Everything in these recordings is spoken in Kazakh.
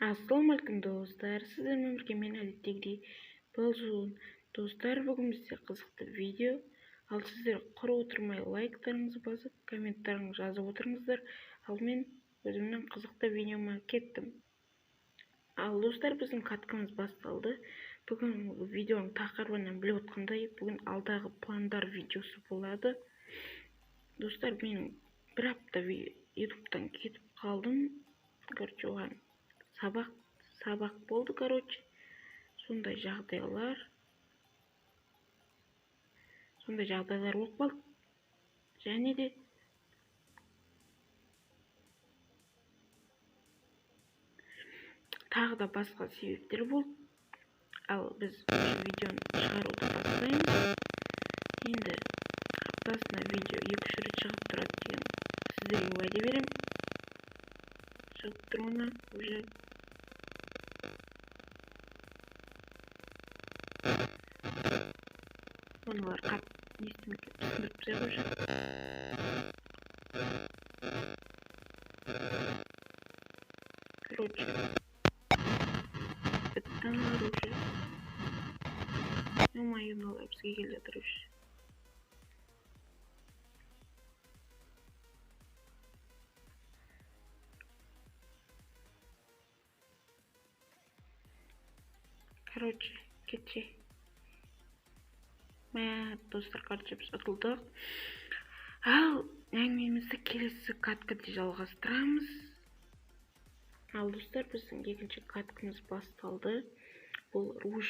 Ассалаумағалейкум достар, сіздермен бірге мен әдеттегідей Балжун. Достар, бүгін бізде қызықты видео. Ал сіздер құр отырмай лайктарыңызды басып, комменттарыңызды жазып отырыңыздар. Ал мен өзімнің қызықты видеома кеттім. Ал достар, біздің каткамыз басталды. Бүгін видеоның тақырыбынан біліп отқандай, бүгін алдағы пландар видеосы болады. Достар, мен бір апта YouTube'тан кетіп қалдым. Короче, оған сабақ болды, короче. Сондай жағдайлар болып қалды. Және де тағы да басқа себептер болды. Ал біз видеоны шығаруды бастаймыз. Енді аптасына видео 2-3 рет шығып тұрады деген сіздерге уәде беремін. Шығып тұруына уже. Бұнылар қап не істемек түсіндіріп тастайық уже. Короче, бітті аналар уже. Ё-моё, мыналар бізге келе жатыр уже. Короче, кетші. Мә, достар, короче, біз ұтылдық. Ал әңгімемізді келесі каткада жалғастырамыз. Ал достар, біздің екінші каткамыз басталды. Бұл руш,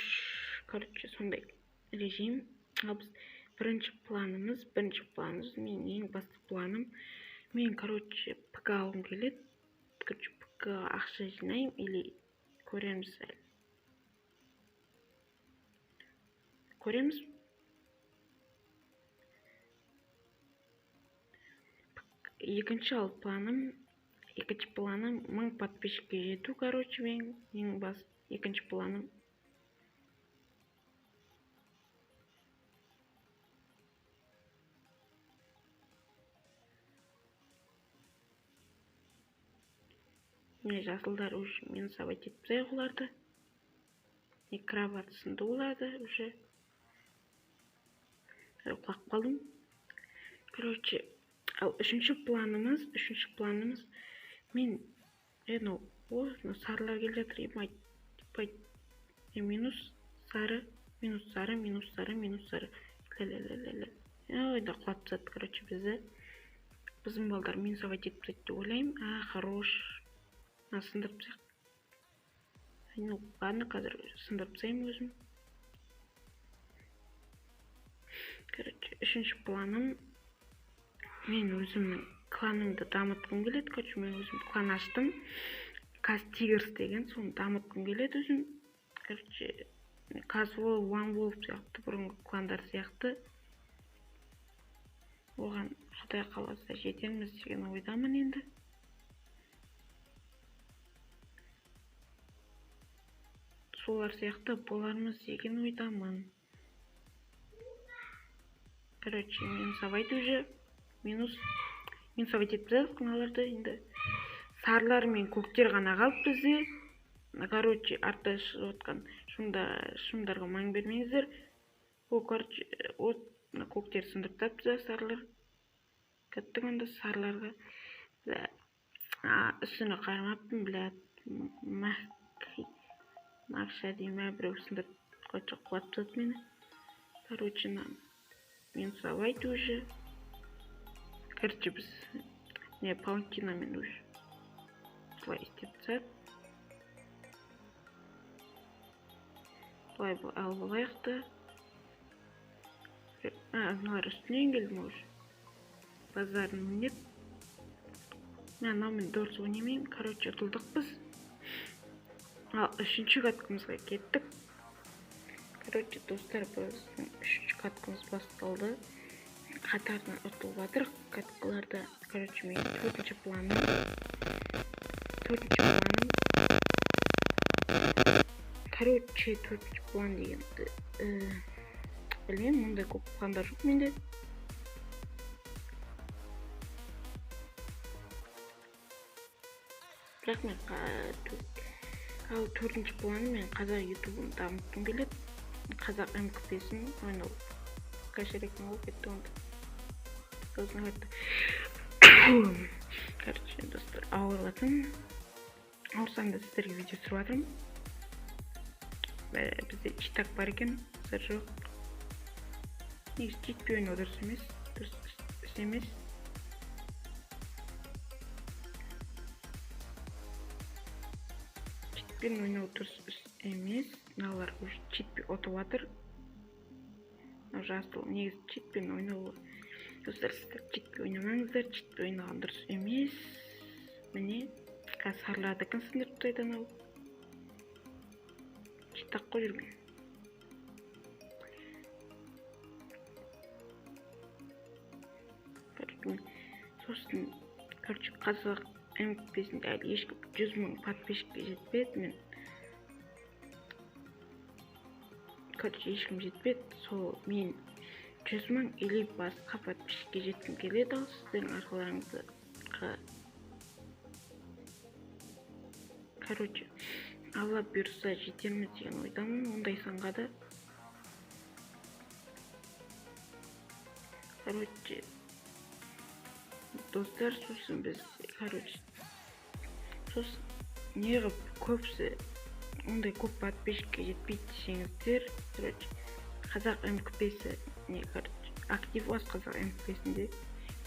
короче, сондай режим. Ал біз бірінші планымыз, менің ең басты планым. Мен, короче, ПК алғым келеді. Короче, ПК ақша жинаймын или көреміз әлі. Көреміз. Екінші планым 1000 подписчикке жету, короче, мен ең бас екінші планым. Міне жасылдар уже минусовать етіп тастайық оларды. Не кровать сынды оларды уже. Құлап қалдым. Короче, ал үшінші планымыз, мен сарылар келе жатыр, минус сары, минус сары, минус сары, минус сары. Ой, да құлап тастады, короче, бізді. Біздің балдар минусовать етіп тастайды деп ойлаймын. А, хорош. Мына сындырып тастайық. Ну, ладно, қазір сындырып тастаймын өзім. Короче, үшінші планым, мен өзімнің кланымды дамытқым келеді. Короче, мен өзім клан аштым. Каз Тигрс деген, соны дамытқым келеді өзім. Короче, Каз Wolf, One Wolf сияқты бұрынғы кландар сияқты. Оған Құдай қаласа жетеміз деген ойдамын енді. Солар сияқты болармыз деген ойдамын. Короче, минусовать уже. Минусовать етіп тастадық мыналарды енді. Сарылар мен көктер ғана қалды бізде. Короче, артта шығып отқан шымдарға маң бермеңіздер. О, короче, от көктер сындырып тастапты сарылар. Кеттік онда сарыларға. Үстіне қарамаппын, бля. Макша деймін, біреу сындырып құлап тастады мені. Короче, минусовать уже. Короче, біз не паутинамен уже солай істеп тастадық. Былай алып алайық та. Мыналар үстінен келді ме уже? Базарын мінеп. Мен мынаумен дұрыс ойнамаймын. Короче, ұтылдық біз. Ал үшінші каткамызға кеттік. Короче, достар, біздің үшінші каткамыз басталды. Қатарынан ұтылып жатыр каткаларда. Короче, мен төртінші планым. Короче, төртінші план деген білмеймін, мұндай көп пландар жоқ менде. Бірақ мен Ал төртінші планым: мен қазақ ютубын дамытқым келеді, қазақ МКПсін. Анау кошер екен ғой, кетті онда. Сосын айтты, короче, достар, ауырып жатырмын. Ауырсам да, сіздерге видео түсіріп жатырмын. Бізде читак бар екен, сыр жоқ. Негізі читпен ойнау дұрыс емес, дұрыс іс емес. Читпен ойнау дұрыс іс емес. Мыналар уже читпен ұтып жатыр. Мынау жасыл. Негізі читпен ойнау, достар, сіздер читпен ойнамаңыздар, читпен ойнаған дұрыс емес. Міне, қазір сарылардікін сындырып тастайды. Анау читак қой жүрген. Сосын, короче, қазақ МКПсінде әлі ешкім 100 000 подписчикке жетпеді. Мен, короче, ешкім жетпеді. Сол мен 100 000 или басқа подписчикке жеткім келеді. Ал сіздердің арқаларыңызда, короче, Алла бұйырса, жетерміз деген ойдамын ондай санға да. Короче, достар, сосын біз, короче, сосын неғып көбісі ондай көп подписчикке жетпейді десеңіздер, короче, қазақ МКПсі не, короче, актив аз. Қазақ МКПсінде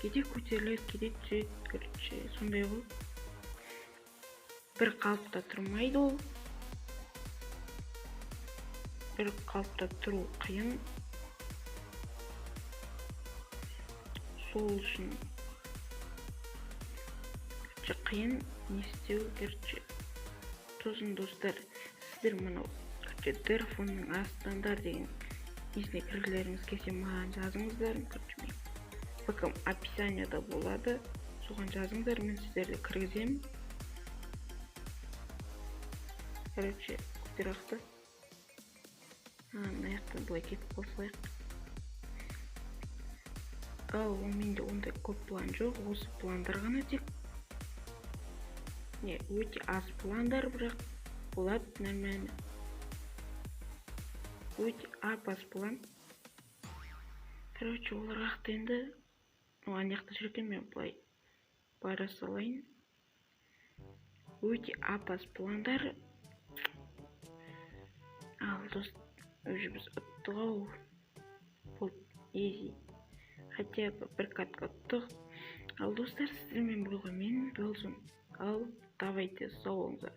кейде көтеріледі, кейде түседі. Короче, сондай ғой, бір қалыпта тұрмайды. Ол бір қалыпта тұру қиын, сол үшін қиын не істеу. Короче, сосын, достар, сіздер мынау, короче, Дерфонның арыстандар деген несіне кіргілеріңіз келсе, маған жазыңыздар. Короче, мен ВК описанияда болады, соған жазыңыздар, мен сіздерді кіргіземін. Короче, көтер. Мына жақтан былай кетіп қосылайық. Ал менде ондай көп план жоқ, осы пландар ғана тек. Не, өте аз пландар, бірақ болады нормально. Өте ап аз план. Короче, олар қаяқта енді? Ана жақта жүр екен. Мен былай бара салайын. Өте ап аз пландар. Ал, дос, уже біз ұттық ау. Болды, изи, хотя бы бір катка ұттық. Ал, достар, сіздермен болған мен, Белзун. Ал давайте, сау болыңыздар.